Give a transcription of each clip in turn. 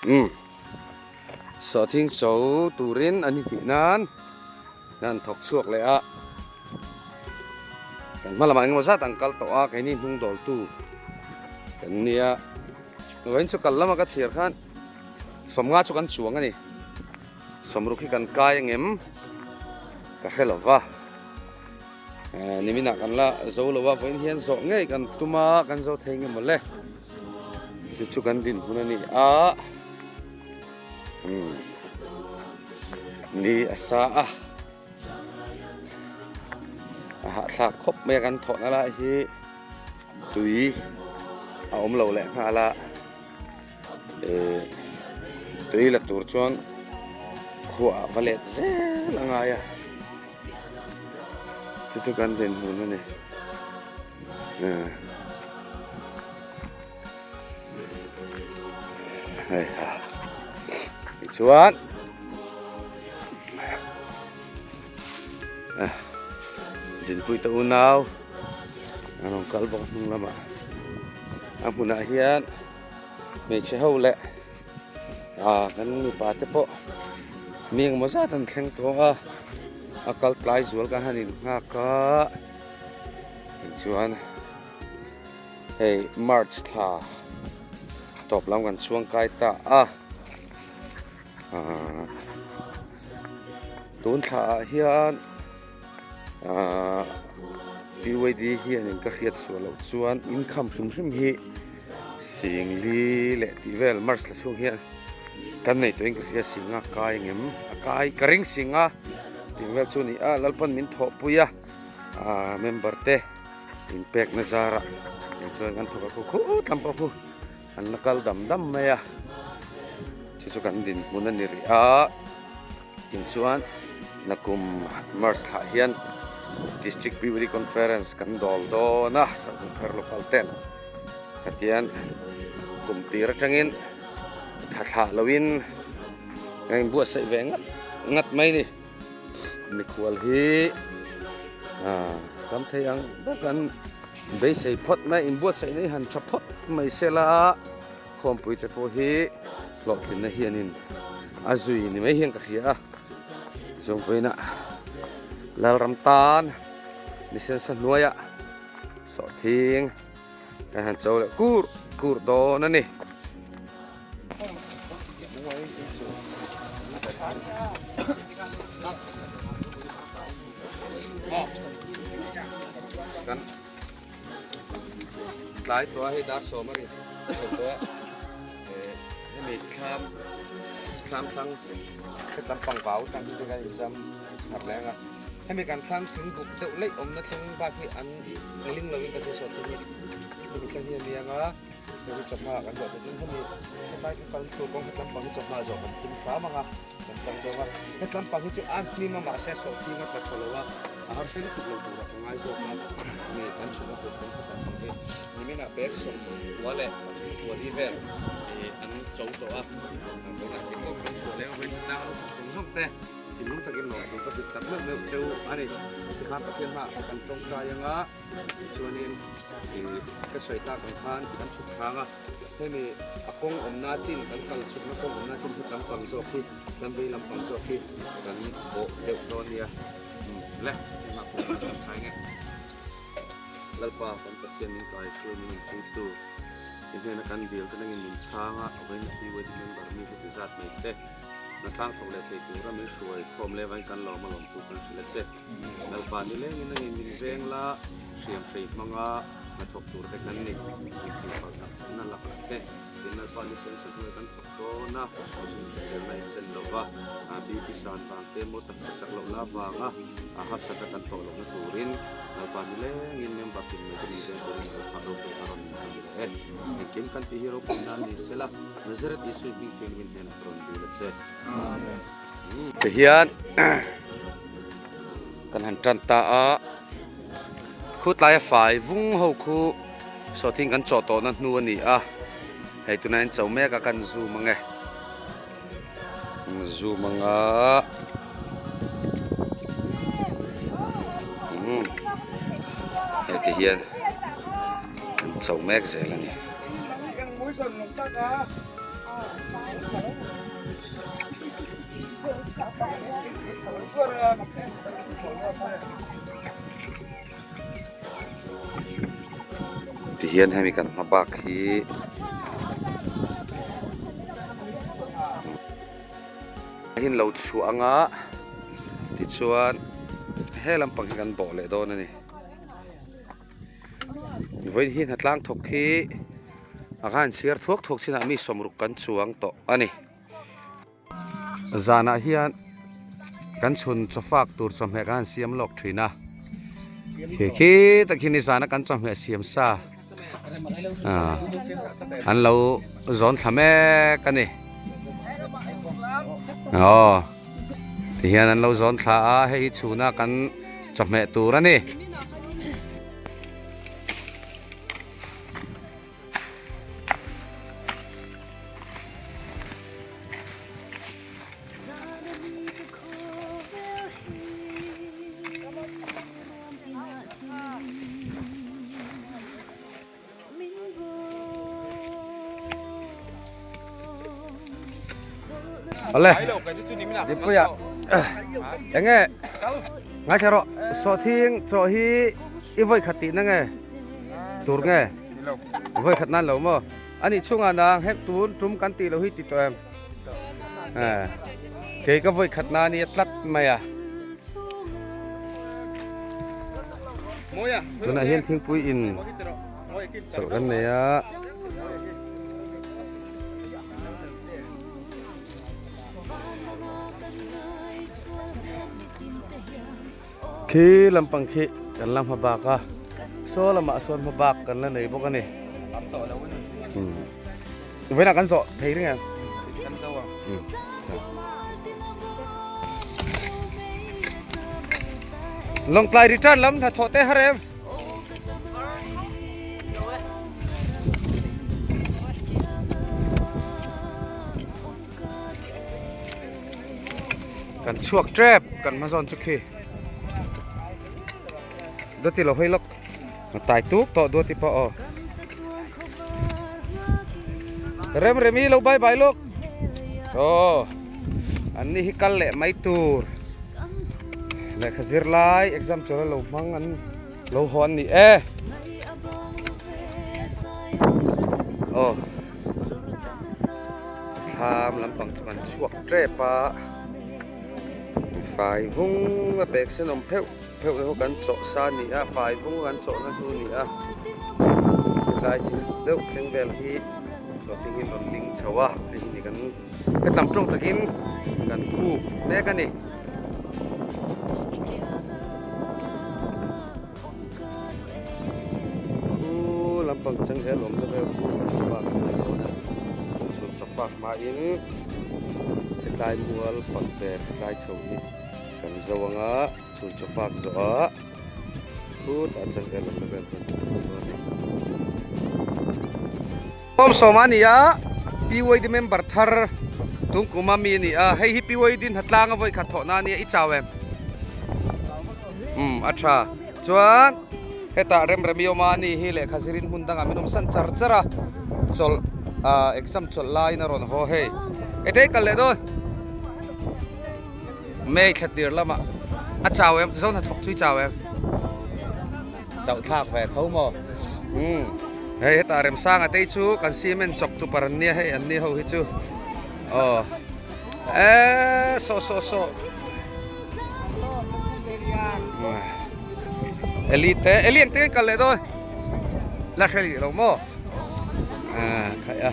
Umm sawhthing cho turin an intih nan an thawk chhuak leh a kan hma lamah engemaw zat an kal tawh a keini hnung dawltu kan nia vawiin chu kal lama ka chhiar khan sawmnga chu kan chuang a ni sawmruk hi kan kai angem ka hre lo va. Niminah kan la zo lo a, vawiin hian zawh ngei kan tum a, kan zo thei nge mawle. Chu chu kan dinhmun a ni a. Umm ni a sa a. A hahthlak khawp mai a kan thawhna lai hi tui a awm lo leh nghal a. Eh tui la tur chuan khuaah va let zel a ngai a. Chu chu kan dinhmun a ni. Hei ha. Tichuan Dinpui te unau an rawn kal bawk a hnung lamah a hmunah hian hmeichhe ho leh ah kan mipa te pawh mi engemaw zat an thleng tawh a a kal tlai zual kan han innghak a tichuan hei march thla tawp lam kan chhuang kai ta a ah tun thla ah hian ah P_Y_D hianin ka hriat suah loh chuan income hrim hrim hi. Singli leh tih vel March thla chhung hian kan nei tawhin ka hria singa kai ngem a kai ka ring singa tih vel chu a ni a Lalpan min thawhpui a ah member te inpekna zarah eng chuan kan thawk a khu khut lam pawh khu an la kal dam dam mai a chu chu kan dinhmun a ni rih a tin chuan nakum March thlah hian District Puberty Conference kan dawl dawn a Sangphar local ten. Katian kum tir atangin tha thlah loin ka inbuatsaih ve ngat ngat mai ni. Mikhual hi tam thei ang ber kan beisei phawt mai inbuatsaih na hi han tha phawt mai sela khawmpui te pawh hi hlawhtlinna hianin a zui ni mai hian ka hria a. Zawngpuiina Lalram tan ni sensa hnuaiah Sawhthing kan han cho leh kur kur dawn a ni. Kan tlai tawh a hei dar sawm a ri sawm tawh a hemi thlam thlam thlang hetlam pangpau tang hi te kan inzam harh leng a. Hemi kan thlang thing buk deuh leih awmna thleng bak hi an ling loin ka hria sawt chu hi hemi thlang hi a ni ang a, hei hi chawhma ah kan zawh theih chuan hemi hetlai kan kal tur kawng hetlam pang hi chawhma zawh kan tum hram ang a, kan tang dawn a, hetlam pang hi chu a hnim a mahse sawh thing a tla tha lo a, a harsa lutuk lo turah ka ngai zawk a, hemi kan chhunna tur kawng hetlam pang hi niminah bag sawmkua leh pali vel an cho tawh a, vawiinah theihtawp kan chhuah leh a, vawiin tlang a lo thawk zawng zawng te. Thinlung takin lawm tur ka hrilh tak meuh meuh cheu a ni. Tikhan Pathian hmaah kan tawngtai ang a, tichuanin ih ka sawi tak ang khan kan chhuk thang a, hemi a kawng awmna chin kan kal chhukna kawng awmna chin hi lampang zawk hi kan vei lampang zawk hi kan bawh deuh dawn nia. Umm le, engmah pawh kan tawngtai nge. Lalpa kan Pathian min kai hruai min inpuitu i hnena kan dil te nangin min chhang a, vawiin PYD member mi heti zat mai te. Hnathlang thawk leh thei tura min hruai khawm leh vain kan lawm a lawmtu kan hrilh a che. Lalpa ni lengin nangin min veng la, hriam hrei hmanga hnathawk tur te kan ni. Inhmuh palh tak na lakah te tin Lalpa ni sen sa hnuai kan thawk dawn a, hriselna inchen lova, BP san vang te maw taksa chak loh la vanga harsatna kan tawh lohna turin Lalpa ni lengin member tin mai te min veng turin Lalpa ropui a rawn a ni leh e. Engkim kan tih hi ropui nan ni sela, Nazareth Isua hming thianghlim hnenah rawn dil a che. Amen. Tihian kan han tan ta a, khu tlaia fai vung ho khu sawhthing kan chawh tawhna hnu a ni a, hei tunah hian cho mek a kan zoom ang e, zoom ang a, umm hei tihian kan cho mek zel a ni. Tihian hemi kan hma bak hi hin lo chhuah anga tichuan he lampang hi kan bawh leh dawn a ni. Vawiin hi hnatlang thawk hi a khan chhiar thuak thuak chinah mi sawmruk kan chuang tawh a ni. Zanah hian kan chhun chawfak tur chawhmeh kan han siam lawk thin a khi khi tak hi nizana kan chawhmeh siam sa ah an lo zawn thla mek a ni aw tihian an lo zawn thla a hei hi chhuna kan chawhmeh tur a ni. Awle Dinpuia enge ngaithla rawh sawhthing chaw hi i vawi khat tihna nge tur nge vawi khat nan lo maw ani chhungah nang heng tun tum kan tih loh hi ti tawh em kei ka vawi khat na nia tlat mai a tunah hian thingpui in chawlh kan nei a. Khi lampang khi kan la hma bak a saw lamah sawn hma bak kan la nei bawk a ni vawiinah kan zawh thei reng em Lawngtlai return lam hnathawh te har em. Kan chhuak tep kan hma zawn chu khi Duati lo hawi lawk a tai tuk tawh Duati pawh aw Rem Remi lo bye bye lawk aw an ni hi kal leh mai tur lehkha zir lai exam chawlh a lo hmang an lo haw an ni e aw. Thlam lampang chu kan chhuak tep a, fai vung a bag sen awm pheuh pheuh te pawh kan chawh sa a ni a, fai vung kan chawhna hnu a ni a, helai thing deuh thleng vel hi sawhthing hi rawn ling chho a, hei hi ni kan hetlam tawng takin kan khup mek a ni. Khu lampang changel awmna vel khu kan hmu a kan nei dawn a chhun chawfak hmain hetlai mual pangper hetlai chho hi kan zo anga chhun chawfak zawh ah khutah changel awmna vel kan hmu dawn a ni. Sawmsawma a ni a PYD member thar tungkuma mi a ni a hei hi PYD hnatlang a vawikhat thawhna a nia i chau em? Umm a tha chuan hetah remremi awm a ani hi lehkha zirin hmun dangah min awm san char char a chawlh ah exam chawlh laiin a rawn haw hei hetei kal leh dawn May thla tir lamah a chau em zo hnathawk chu i chau em chauh thlak ve tho maw umm hei hetah remsanga te hi chu kan cement chawk tu par an nia hei an ni ho hi chu aw eee saw saw saw. Eli te Eli ang te kal leh dawn la hre lih lo maw ah khai a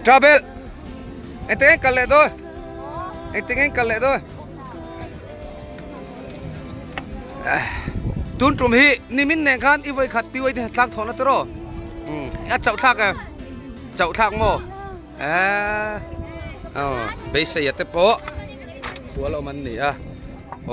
travel eng te kal leh dawn eng te kal leh dawn tun tum hi nimin nen khan i vawi khat PYD tlang thawh na tiraw a chauh thlak em chauh thlak maw Eee aw beisei a te pawh khual awm an ni a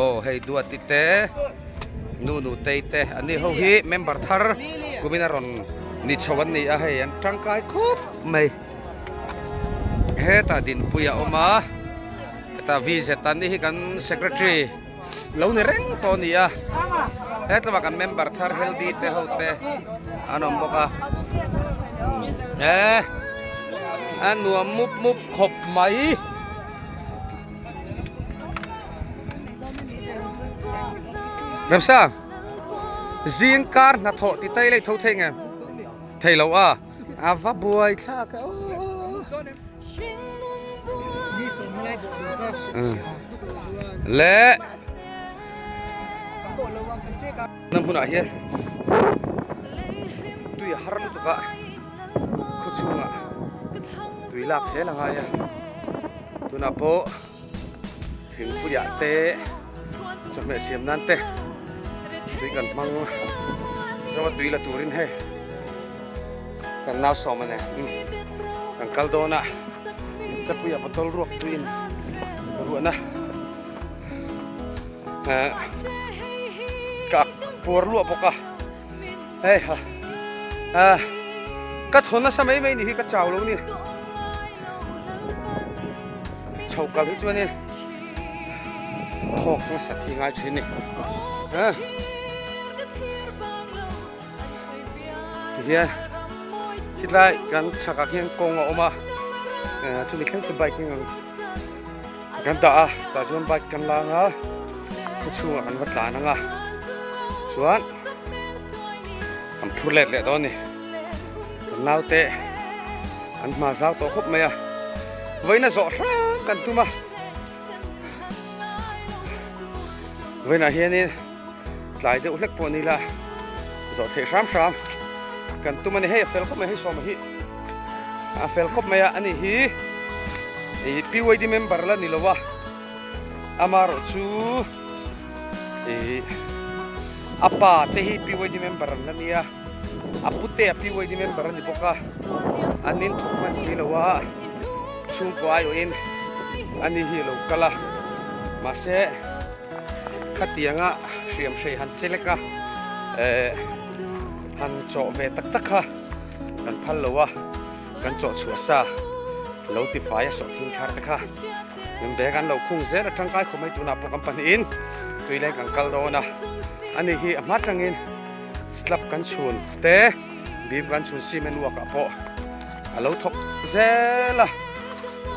aw hei duati te nu nu tei te an ni ho hi member thar kumin a rawn ni chho an ni a hei an tangkai khawp mai hetah dinpui a awm a hetah v z an ni hi kan secretary lo ni reng tawh a ni a hetlama kan member thar healthy te ho te an awm bawk a eh a nuam mup mup khawp mai. Remsang, zing kar hnathawh ti tai lei tho thei nge? Thei lo a, a va buai thlak e aw. Le. Na hmunah hian tui a har lutuk a, khaw chhungah tui lak zel a ngai a, tunah pawh thingpuiah te chawhmeh siam nan te tui kan hmang zo a tui la turin hei kan nau sawm a ni kan kal dawn a intapuiah bottle ruak tuiin ruahna. Ka puar luah bawk a hei ha ah ka thaw nasa mai mai ni hi ka chau lo ni chho kal hi chuanin thawk nasa thi ngai thin ni ah tihian khilai kan chhakah khian kawng a awm a chumi thleng chu bike in Kan dah a, tah chuan bike kan la anga khaw chhungah kan va tlan anga chuan kan phur let leh dawn a ni. Kan naute an hma zau tawh khawp mai a, vawiina zawh hrang kan tum a, vawiinah hianin tlai deuh hlek pawh ni ila zawh theih hram hram kan tum a ni. Hei a fel khawp mai, hei sawma hi a fel khawp mai a, ani hi. Ih PYD member la ni lo a amarawh chu ih a pa te hi PYD member an la nia a pute a PYD member a ni bawk a an in thawk hman si lo a chhungkaw aiawhin ani hi a lo kal a mahse khatianga hriam hrei han che lek a eh han chawh ve tak tak kha kan phal lo a. Kan chawh chhuah sa lo ti fai a sawh thing thar te kha min bag an lo khung zel a tangkai khawp mai tunah pawh kan pahnihin tui leng kan kal dawn a ani hi a hma tangin slab kan chhun te bim kan chhun cement work ah pawh a lo thawk zel a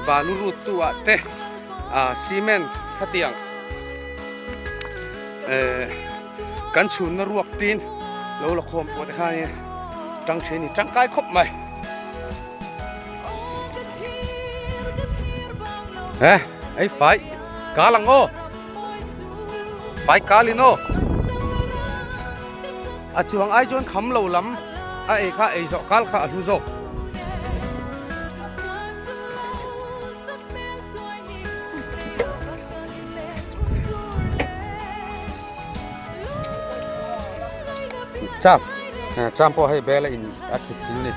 balu rut tu ah te ah cement khatiang eh kan chhunna ruak tin lo la khawm pawh te khanin tang thin a ni tangkai khawp mai eh ei fai kal ang aw fai kal in aw a chuang ai chuan kham lo lam a ei kha ei zawh kal kha a hlu zawk. Cham cham pawh hei bel a in a thut chil ni.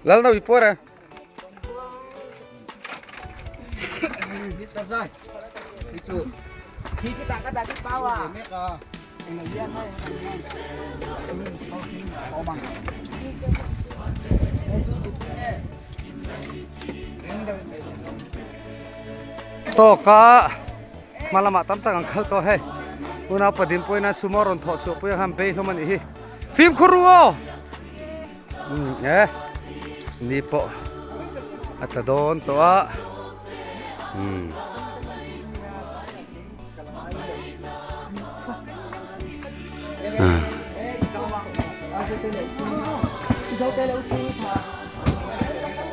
Lal no i puar e. Tawk a hma lamah tam tak an kal tawh hei unau padim pawhin a sumo rawn thawh chhuah pui ang khan bei hlawm a nih hi fimkhur ru aw. Umm e ni pawh a tla dawn tawh a umm.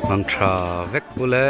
Mang tha vek ule.